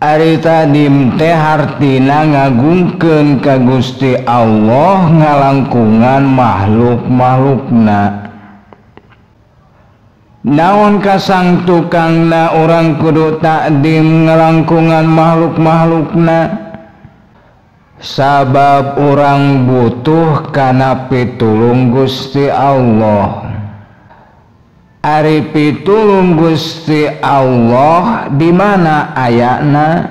Ari takdim teh hartina ngagungkeun ka Gusti Allah ngalangkungan makhluk-makhlukna. Naon kasang tukangna urang kudu takdim ngalangkungan makhluk-makhlukna? Sabab urang butuh kana pitulung Gusti Allah. Ari pitulung Gusti Allah di mana ayana?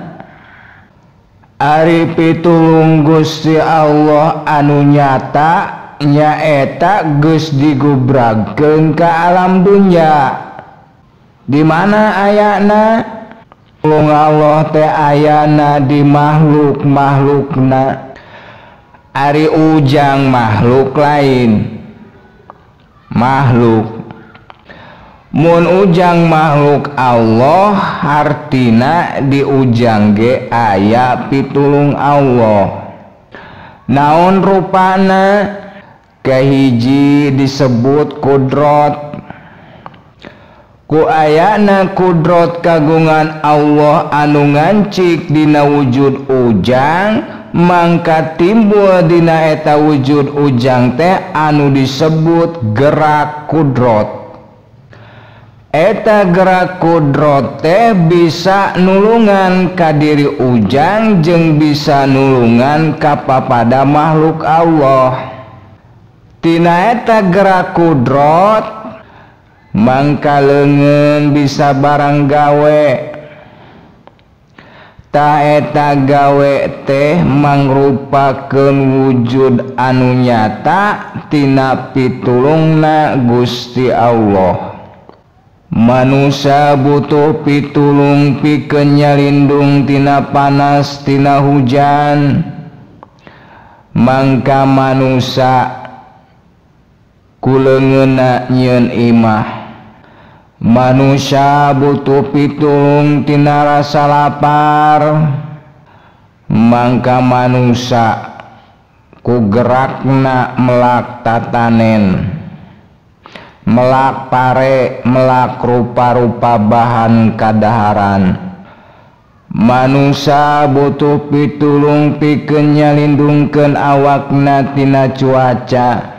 Ari pitulung Gusti Allah anu nyata nyaeta geus digubragkeun ka alam dunya. Di mana ayana? Tulung Allah teh ayana di makhluk-makhlukna. Ari ujang makhluk lain. Makhluk mun ujang makhluk Allah hartina di ujang ge aya pitulung Allah. Naon rupana? Kahiji disebut kudrot. Ku ayana kudrot kagungan Allah anu ngancik dina wujud ujang, mangka timbul dina eta wujud ujang teh anu disebut gerak kudrot. Eta gerak kudrot teh bisa nulungan ka diri ujang jeung bisa nulungan ka papada makhluk Allah. Tina eta gerak kudrot mangka leungeun bisa barang gawe. Ta eta gawe teh mangrupakeun wujud anu nyata tina pitulungna Gusti Allah. Manusia butuh pitulung pikeun nyalindung tina panas tina hujan, mangka manusia ku leungeunna nyieun imah. Manusia butuh pitulung tina rasa lapar, mangka manusia ku gerakna melak tatanen, melak pare, melak rupa-rupa bahan kadaharan. Manusia butuh pitulung pikeun nyalindungkeun awakna tina cuaca,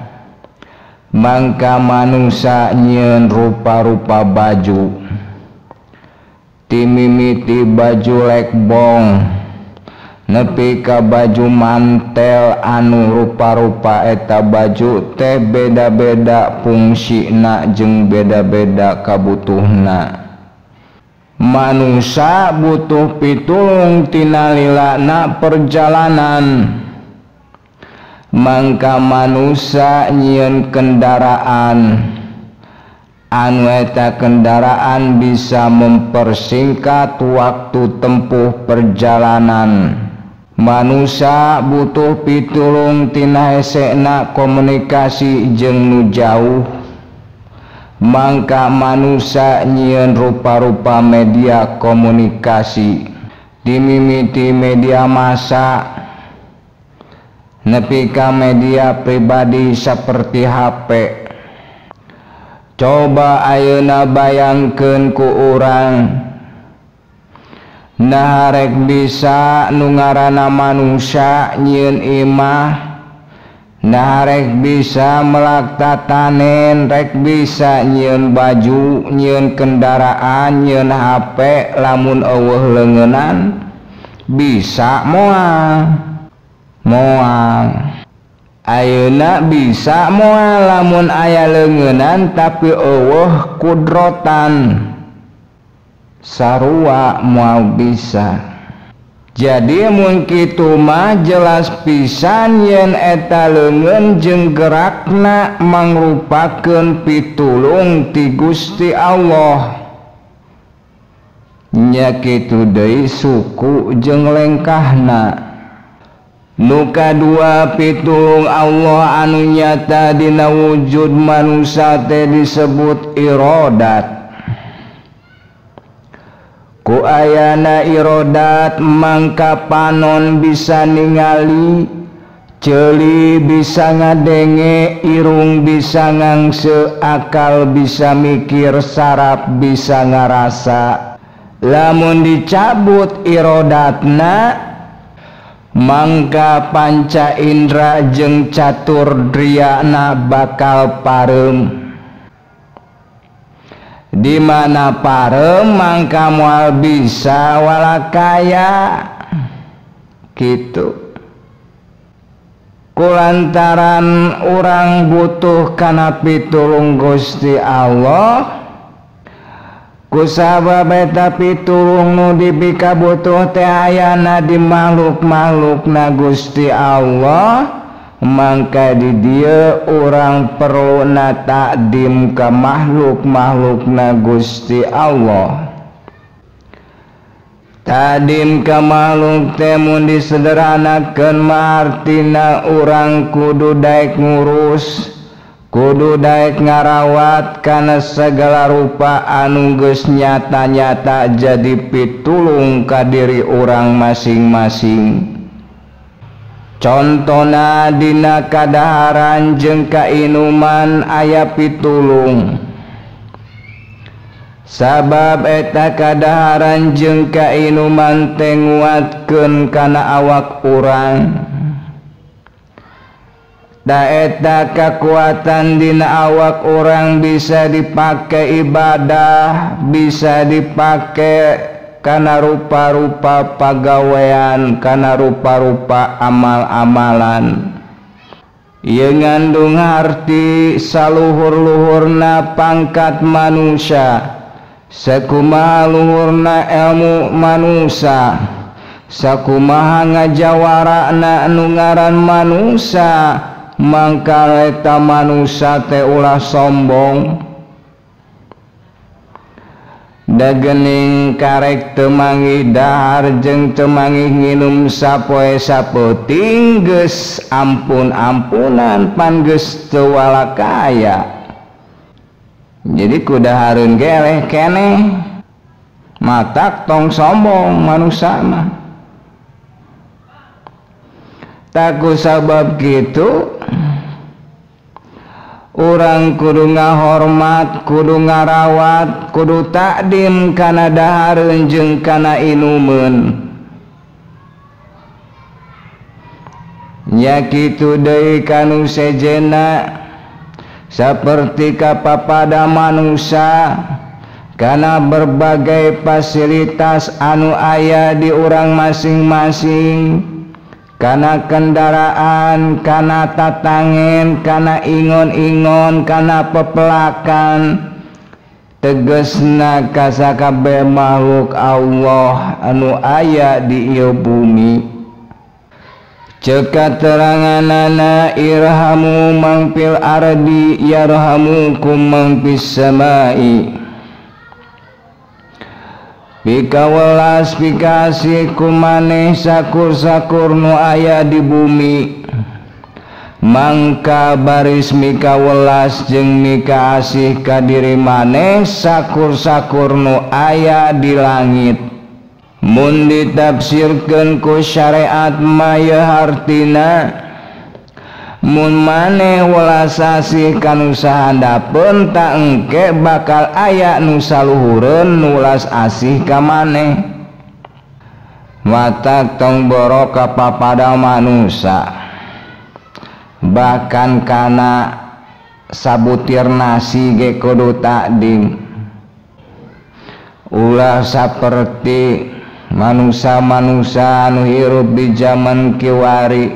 mangka manusia nyieun rupa-rupa baju. Timimiti baju lekbong nepi ka baju mantel anu rupa-rupa eta baju teh beda-beda fungsina jeung beda-beda kabutuhna. Manusia butuh pitulung tina lilana perjalanan, mangka manusia nyieun kendaraan anu eta kendaraan bisa mempersingkat waktu tempuh perjalanan. Manusia butuh pitulung tina hesena komunikasi jeung nu jauh, mangka manusia nyieun rupa-rupa media komunikasi. Dimimiti media massa nepi ka media pribadi seperti HP. Coba ayeuna bayangkeun ku urang, nah rek bisa nu ngaranna manusia nyieun imah, nah rek bisa melak tatanen, rek bisa nyieun baju, nyieun kendaraan, nyieun HP, lamun eueuh leungeunnan bisa moal. Moal ayeuna bisa moal lamun aya leungeunnan tapi eueuh kudrotan, sarua moal bisa. Jadi mun kitu mah jelas pisan yen eta leungeun jeung gerakna mangrupakeun pitulung ti Gusti Allah. Nya kitu deui suku jeung lengkahna. Nu kadua pitulung Allah anu nyata dina wujud manusia teh disebut irodat. Ku ayana irodat mangka panon bisa ningali, ceuli bisa ngadenge, irung bisa ngangse, akal bisa mikir, saraf bisa ngarasa. Lamun dicabut irodatna mangka panca indra jeung catur driana bakal pareum. Di mana pareum mangka moal bisa walakaya kitu. Kulantaran urang butuh kana pitulung Gusti Allah, kusabab eta pitulung nu dipikabutuh teh ayana di makhluk-makhlukna Gusti Allah, mangka di dieu urang perluna takdim ka makhluk-makhlukna Gusti Allah. Takdim ka makhluk teh mun disederhanakeun mah artina urang kudu daek ngurus, kudu daek ngarawat kana segala rupa anu geus nyata-nyata jadi pitulung ka diri urang masing-masing. Contona dina kadaharan jeung kainuman aya pitulung. Sabab eta kadaharan jeung kainuman teh nguatkeun kana awak urang. Da eta kakuatan dina awak urang bisa dipake ibadah, bisa dipake kana rupa-rupa pagawean, kana rupa-rupa amal-amalan. Ieu ngandung harti saluhur-luhurna pangkat manusia, sakumaha luhurna ilmu manusia, sakumaha ngajawarana anu ngaran manusia, mangka eta manusia teh ulah sombong. Da geuning karek teu manggih dahar jeung teu manggih nginum sapoe sapeuting geus ampun-ampunan pan geus teu walakaya. Jadi kudahareun ge eleh keneh, matak tong sombong manusia mah. Taku sabab kitu urang kudu ngahormat, kudu ngarawat, kudu takdim kana dahareun jeung kana inumeun. Nya kitu deui kanu sejenna, saperti kapapada manusia kana berbagai fasilitas anu aya di urang masing-masing, kana kendaraan, kana tatangen, kana ingon-ingon, kana pepelakan, tegesna ka sakabeh makhluk Allah anu aya di ieu bumi. Ceuk kateranganana irhamu mang fil ardi yarhamukum mang fis samai. Pikawelas pikasih ku maneh sakur-sakur nu aya di bumi, mangka baris mikawelas jeung mikaasih ka diri maneh sakur-sakur nu aya di langit. Mun ditafsirkeun ku syariat mah ieu hartina mun maneh welas asih ka nu sahandapeun tak engke bakal aya nu saluhureun nu welas asih ka maneh. Watak tong boro ka papada manusa, bahkan kana sabutir nasi ge kudu takdim. Ulah saperti manusa-manusa anu hirup di zaman kiwari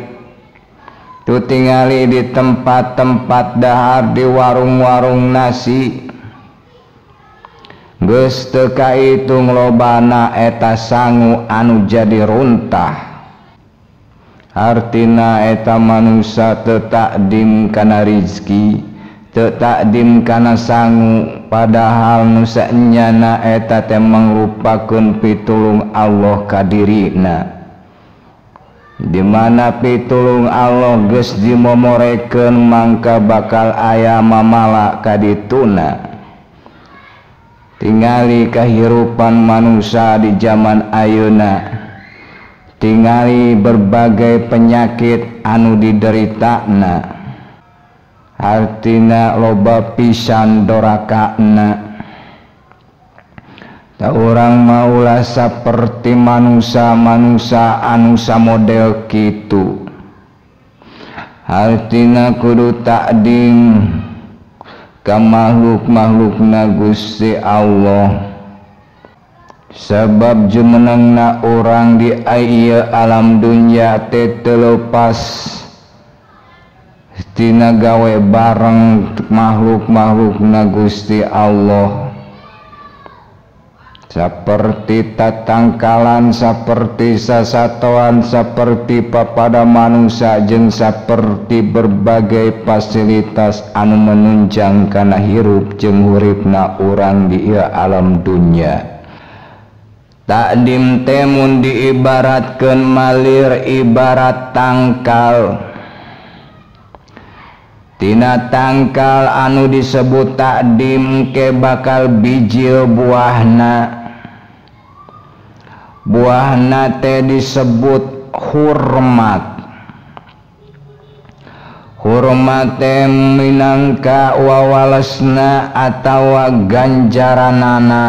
tu tingali di tempat-tempat dahar, di warung-warung nasi, geus teu kaitung lobana eta sangu anu jadi runtah. Artina eta manusa teu takdim kana rizki, teu takdim kana sangu, padahal nu saenyana eta teh mangrupakeun pitulung Allah ka dirina. Di mana pitulung Allah geus dimomorekeun mangka bakal aya mamala ka dituna. Tingali kahirupan manusia di zaman ayeuna, tingali berbagai penyakit anu dideritana, artina loba pisan dorakana. Ta urang maulah saperti manusia-manusia anu samodel kitu. Hartina kudu takdim ka makhluk-makhlukna Gusti Allah. Sabab jumenengna urang di ieu alam dunya teh teu leupas tina gawe bareng makhluk-makhlukna Gusti Allah. Saperti tatangkalan, saperti sasatoan, saperti papada manusia jeung saperti berbagai fasilitas anu menunjang kana hirup jeung huripna urang di ieu alam dunya. Takdim teh mun diibaratkeun malir ibarat tangkal. Tina tangkal anu disebut takdim ke bakal bijil buahna. Buahna teh disebut hurmat. Hurmat teh minangka wawalesna atawa ganjaranana.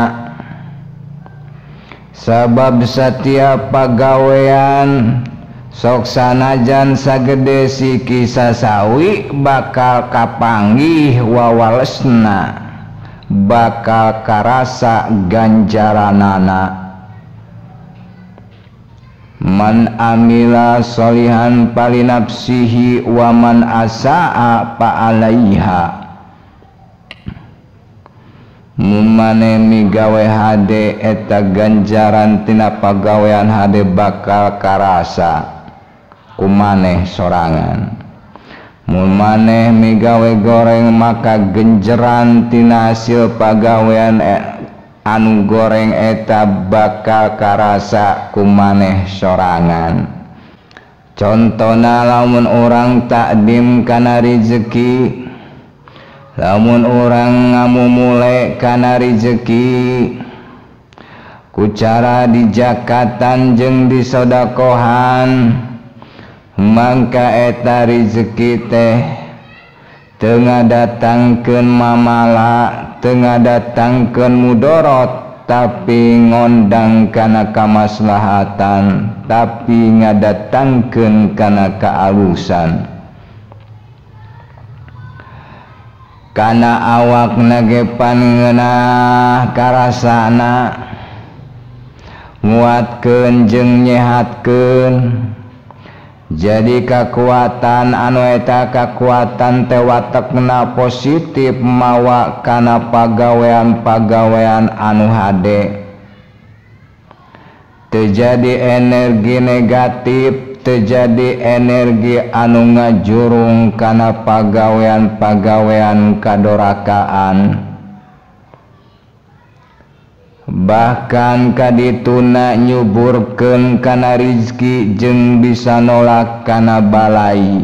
Sabab setiap pagawean sok sanajan sagede siki sasawi bakal kapanggih wawalesna, bakal karasa ganjaranana. Man amila sholihan palinafsihi wa man asaa fa alaiha. Mumane migawe hade eta ganjaran tina pagawean hade bakal karasa kumaneh sorangan. Mumane migawe goreng maka genjeran tina hasil pagawean anu goreng eta bakal karasa kumaneh sorangan. Contona lamun orang takdim kana rezeki, lamun orang ngamumule kana rezeki ku cara dijakatan jeung disodakohan, mangka eta rezeki teh teu ngadatangkeun mamala, teu ngadatangkeun mudorot, tapi ngondang kana kamaslahatan, tapi ngadatangkeun kana kaalusan. Kana awakna ge pan ngeunah karasana, nguatkeun jeung nyehatkeun. Jadi kakuatan anu eta kakuatan teh watekna positif mawa kana pagawean-pagawean anu hade. Teu jadi energi negatif, teu jadi energi anu ngajurung kana pagawean-pagawean kadorakaan. Bahkan kadituna nyuburkeun kana rizki jeung bisa nolak kana balai.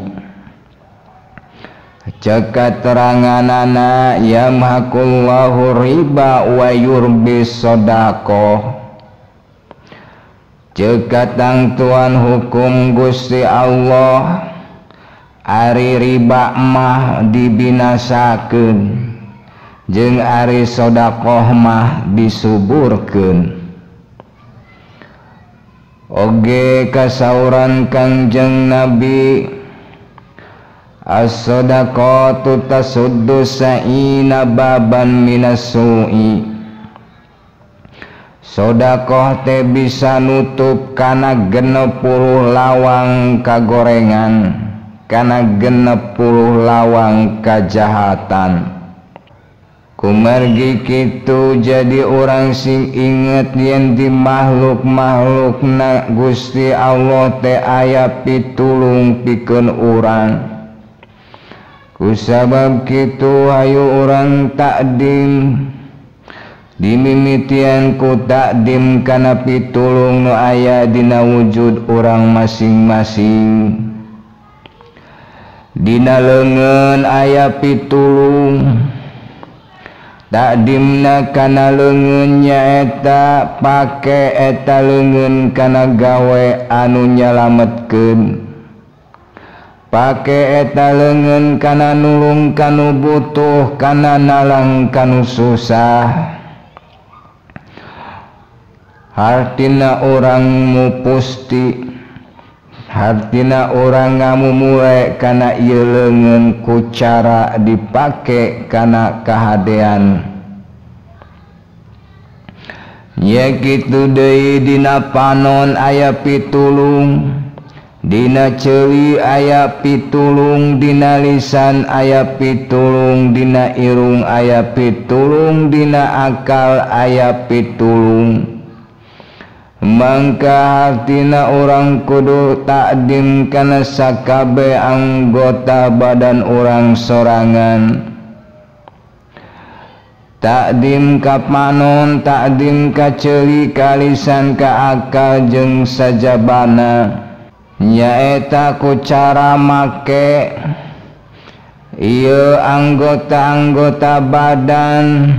Cek kateranganana yamhaqullahu riba wa yurbi shadaqah. Cek katangtuan hukum Gusti Allah, ari riba mah dibinasakeun jeung ari sedekah mah disuburkeun. Oge kasauran Kangjeng Nabi, as-sadaqatu tasuddu sa'ina baban minas su'i. Sedekah teh bisa nutup kana 60 lawang kagorengan, kana 60 lawang kajahatan. Kumargi kitu jadi orang sing inget yen di makhluk-makhlukna Gusti Allah teh aya pitulung pikeun urang. Kusabab kitu hayu urang takdim, dimimitian ku takdim kana pitulung nu aya dina wujud urang masing-masing. Dina leungeun aya pitulung, takdimna kana leungeun nyaeta pake eta leungeun kana gawe anu nyalametkeun, pake eta leungeun kana nulung kanu butuh, kana nalang kanu susah. Hartina urang mupusti, hartina urang ngamumule kana ieu leungeun ku cara dipake kana kahadean. Nya kitu deui dina panon aya pitulung, dina ceuli aya pitulung, dina lisan aya pitulung, dina irung aya pitulung, dina akal aya pitulung. Mangka hartina urang kudu takdim kana sakabeh anggota badan urang sorangan. Takdim ka panon, takdim ka ceuli, ka lisan, ka akal jeung sajabana. Nyaeta ku cara make ieu anggota-anggota badan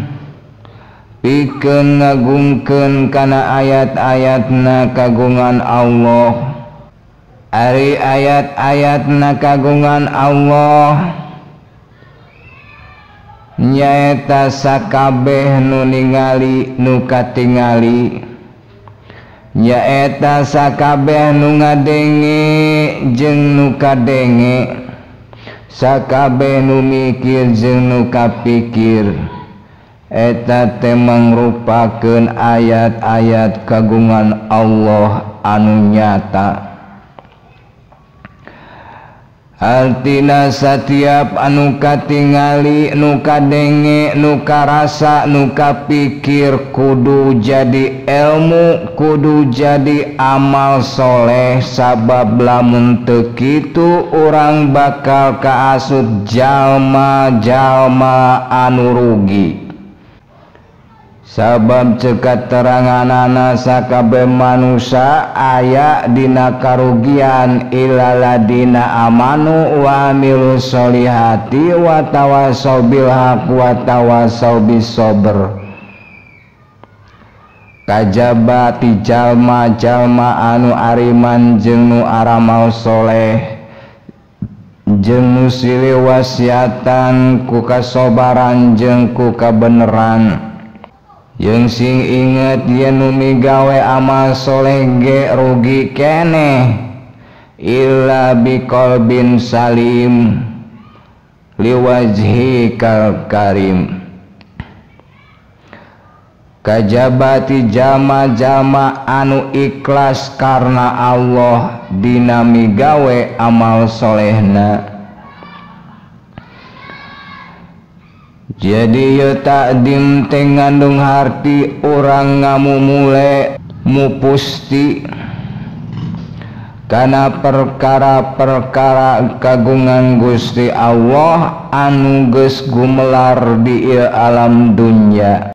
pikeun ngagungkeun kana ayat-ayatna kagungan Allah. Ari ayat-ayatna kagungan Allah nyaeta sakabeh nu ningali nu katingali, nyaeta sakabeh nu ngadenge jeung nu kadenge, sakabeh nu mikir jeung nu kapikir. Eta teh mangrupakeun ayat-ayat kagungan Allah anu nyata. Artina satiap anu katingali, nu kadenge, nu karasa, nu kapikir kudu jadi ilmu, kudu jadi amal soleh. Sabab lamun teu kitu urang bakal kaasup jalma-jalma anu rugi. Sabab ceuk kateranganana sakabeh manusa aya dina karugian ilaladina amanu wa amilus solihati wa tawasau bil haq wa tawasau bis sabr. Kajaba ti jalma-jalma anu ariman jeung nu aramal soleh jeung nu silih wasiatan ku kasobaran jeung ku kabeneran. Jeung sing inget yen nu migawe amal soleh ge rugi keneh illa biqalbin salim liwajhikal karim. Kajabati jama-jama anu ikhlas karena Allah dina migawe amal solehna. Jadi ye takdim teh ngandung harti urang ngamumule mupusti kana perkara-perkara kagungan Gusti Allah anu geus gumelar di ieu alam dunya.